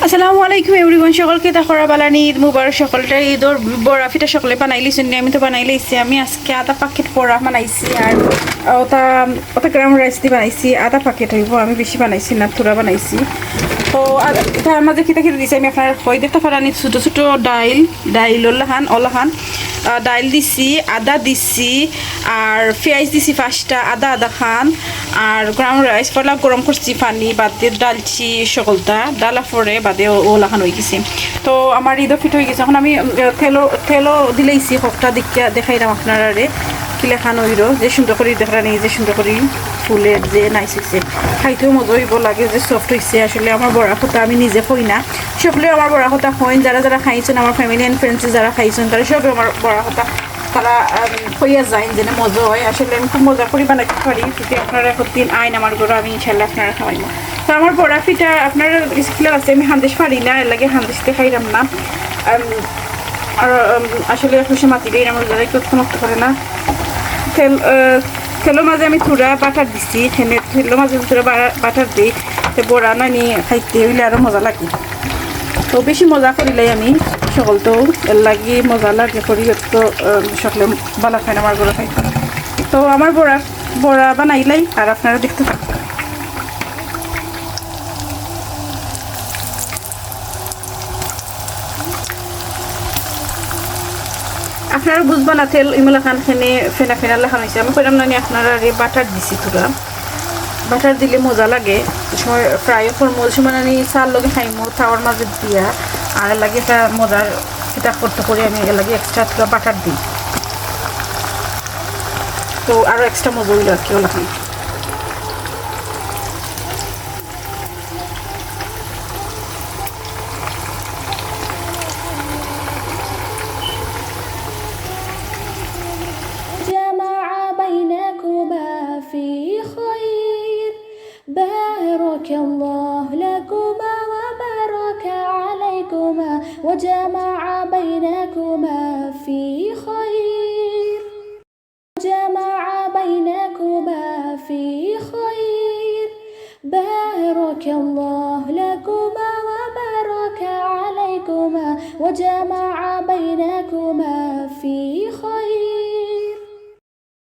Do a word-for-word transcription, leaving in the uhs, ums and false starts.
আসসালামু আলাইকুম এভরিওয়ান, সকলকে তা করা বালানি, ঈদ মুবারক। সকলটা ঈদর বড়া ফিটা সকলে বানাইলিছইন নি? আমি তো বানাইলিছি। আমি আজকে আধা প্যাকেট বড়া বানাইছি, আর ওটা ওটা গ্রাম রাইস দি বানাইছি। আধা প্যাকেট অইবো, আমি বেশি বানাইছি না, থুড়া বানাইছি। তো আর তার মাঝে কিতা কিতা দিছি আমি আপনারারে কই। দেখতা পাররা নি, ছোট ছোট ডাইল, ডাইল ওলাখান ওলাখান আহ, ডাইল দিছি, আদা দিছি, আর পিয়াইজ দিছি পাঁচটা, আদা আধা খান, আর গ্রাম রাইস পয়লা গরম করছি পানি, বাদে ডালছি সকলতা, ডালা পরে বাদে ও-, ওলাখান অইগেছে। তো আমার ঈদর ফিটা অইগেছে। এখন আমি উম, তেলও তেলও দিলাইছি, হকটা দেখিয়া দেখাইরাম আপনারারে কিলাখান অইরো, যে সুন্দর করি দেখরা নি, যে সুন্দর করি ফুলের যে নাইস অইছে, খাইতেও মজা অইবো, লাগে যে সফট অইছে। আসলে আমার বড়া কথা আমি নিজে কই না, সকলে আমার বড়া কথা কইন, যারা যারা খাইছইন, আমার ফ্যামিলি এন্ড ফ্রেন্ডস যারা খাইছইন, তারা সবে আমার বড়া কথা তারা আম, কইয়া যাইন যে না মজা অয়। আসলে আমি খুব মজা করি বানাইতে পারি। যদি আপনারা একদিন আইন আমার ঘরো, আমি ইনশাল্লাহ আপনারারে খাওয়াইমু। তো আমার বড়া ফিটা আপনারা কিলা আছে, আমি হান্দেশ পারি না, এর লাগি হান্দেশ দেখাইরাম না। আম, আর আম, আসলে খুশি মাতি দেই আমার যারা একটু নষ্ট করে না। তেল আহ, তেলর মাঝে আমি থুড়া বাটার দিছি, এখানে তেলর মাঝে থুড়া বা- বাটার দিই, তো বড়া নানি খাইতে অইলে আরো মজা লাগে। তো বেশি মজা করিলাই আমি সকল, তো এর লাগি মজা লাগে করি, তো আহ, সকলে বালা খাইন আমার ঘরো খাইতে। তো আমার বড়া বড়া বানাইলাই আর আপনারা দেখতে থাকুন। আপনারা বুঝবা না, তেল ইমুলাখান খেনে ফেনা ফেনা লাখান অইছে। আমি কইরাম না নি আপনারারে বাটার দিছি থুড়া, বাটার দিলে মজা লাগে। অউ সময় ফ্রাইও করমু, অউ সময় আমি চার লগে খাইমু তাওয়ার মাঝে দিয়া, আর এর লাগি একটা মজার কিতা করতে করি আমি এর লাগি এক্সট্রা থুড়া বাটার দিই, তো আরো এক্সট্রা মজা অইলো আর কি ওলাখান। جمع بينكما في خير، بارك الله لكما وبارك عليكما وجمع بينكما في خير، جمع بينكما في خير، بارك الله لكما وبارك عليكما وجمع بينكما